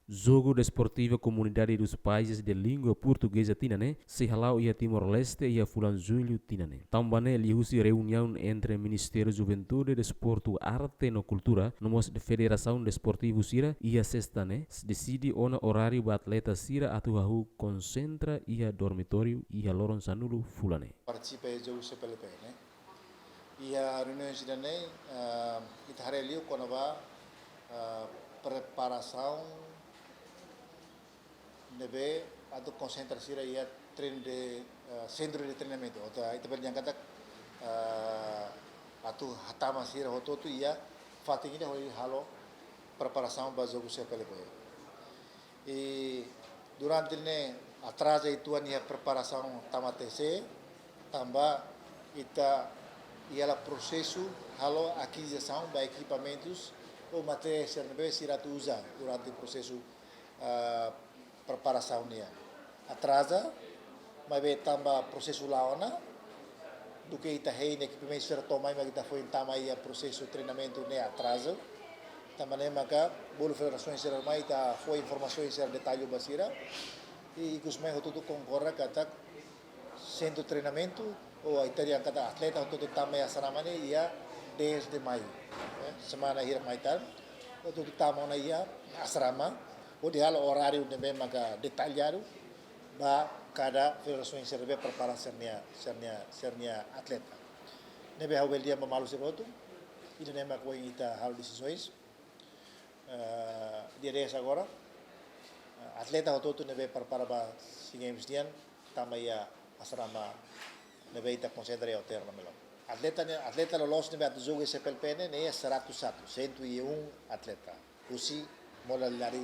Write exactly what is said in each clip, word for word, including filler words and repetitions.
Jogu Desportivu Comunidade dos Países de Língua Portuguesa tinan ne'e sei hala'o iha Timor-Leste iha fulan Jullu tinan ne'e. Tanba ne'e liuhusi reuniaun entre Ministériu Juventude, Desportu, Arte no Kultura no mós Federasaun Desportivu sira iha sesta ne'e deside ona oráriu ba atleta sira atu hahú konsentra iha dormitóriu iha loron sanulu fulan ne'e. Partisipa iha jogu C P L P ne'e. Iha reuniaun sira ne'e, ah, ita haree liu kona-ba, ah, preparasaun ne'ebé atu konsentra sira iha treinu de, ah, sentru de treinamentu. Ota ita bele dehan katak, ah, atu hatama sira hotu-hotu iha fatin ida hodi halo preparasaun ba jogu C P L P. I durante ne'e atraza uitoan iha preparasaun tama T C, tanba ita iha hela prosesu halo akizisaun ba ekipamentus ou materiál sira ne'ebé sira atu uza durante prosesu, ah, preparasaun nian. Atraza, maibé tanba prosesu la'o ona, duké ita hein ekipamentu sira to'o mai mak ita foin tama iha prosesu treinamentu ne'e atraza. Tanba ne'e maka bolu federasaun sira mai ita fó informasaun sira detallu ba sira. I ikus mai hotu-hotu konkorda katak sentru treinamentu, ou ita dehan katak atleta hotu-hotu tama iha asrama ne'e iha dez de maio. Eh, semana hirak mai tan, hotu-hotu tama ona iha asrama, hodi halo oráriu ne'ebé maka detalladu ba kada federasaun sira ne'ebé prepara sira-nia, sira-nia, sira-nia atleta. Ne'ebé ha'u bele dehan ba maluk sira hotu, ida-ne'e mak ohin ita halo desizaun. Eh, dia dez agora, eh, atleta hotu-hotu ne'ebé prepara ba SEA Games nian tama iha asrama ne'ebé ita konsentra iha hotel Ramelong. Atleta ne'e, atleta loloos ne'ebé atu jogu iha C P L P ne'e, ne'e seratus satu, cento e um atleta. Husi modalidade,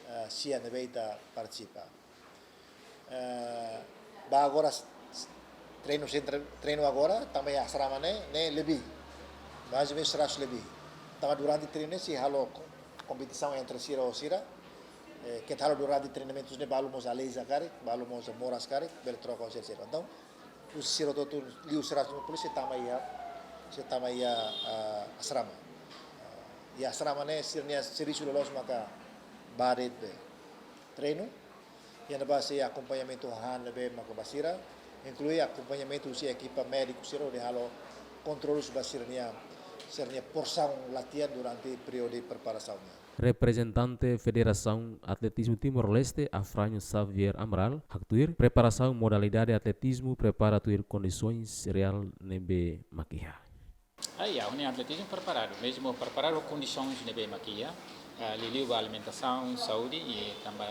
eh, SEA ne'ebé ita partisipa. Eh, ba agora s-, s-, treinu sentra-, treinu agora, tama iha asrama ne'e, ne'e lebih. Mais ou menus seratus lebih. Tanba durante treinu ne'e sei halo ko-, kompetisaun entre sira ho sira. Eh, keta halo durante treinamentus ne'e balu mós aleija karik, balu mós moras karik, bele troka ho sira-sira. Entaun, husi sira hotu-hotu liu seratus lima puluh sei tama iha, sei tama iha, ah, asrama. Ah, iha asrama ne'e sira-nia servisu loloos maka ba de'it be treinu. Iha ne'ebá sei akompañamentu hahán ne'ebé maka ba sira, inklui akompañamentu husi ekipa médiku sira hodi halo kontrolu ba sira-nia, sira-nia porsaun latihan durante períodu preparasaun nian. Reprezentante Federasaun Atletizmu Timor-Leste, Afranho Xavier Amaral, haktuir, preparasaun modalidade atletizmu prepara tuir kondisoens reál ne'ebé mak iha. Ah, iha, ha'u-nia atletizmu preparadu, mezmu preparadu ho kondisoens ne'ebé mak iha, ah, liuliu ba alimentasaun, saúde, i tanba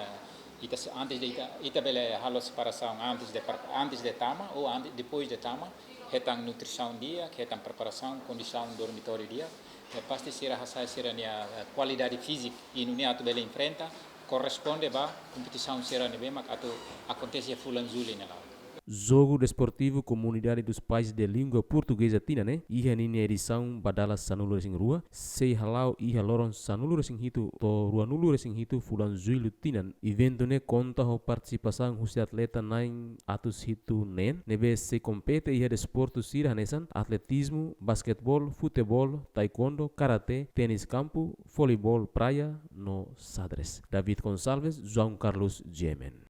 ita se-, antes de ita, ita bele halo separasaun antes de pre-, antes de tama ou ante-, depois de tama, hetan nutrisaun di'ak, hetan preparasaun, kondisaun dormitóriu di'ak, eh, pasti sira hasa'e sira-nia, eh, kualidade fízika, i nune'e atu bele enfrenta, korresponde ba kompetisaun sira ne'ebé mak atu akontese fulan Jullu nia laran. Jogu Desportivu Comunidade dos Países de Língua Portuguesa tinan ne'e, iha ninia edisaun ba dala sanulu-resin-rua, sei hala'o iha loron sanulu-resin-hitu to'o ruanulu-resin-hitu fulan Jullu tinan. Eventu ne'e konta ho partisipasaun husi atleta na'in atus hitu neen, ne'ebé sei kompete iha desportu sira hanesan atletizmu, basketeból, futeból, taekwondo, karate, tenis kampu, voleibol praia, no xadrez. David Gonçalves, João Carlos, G M N.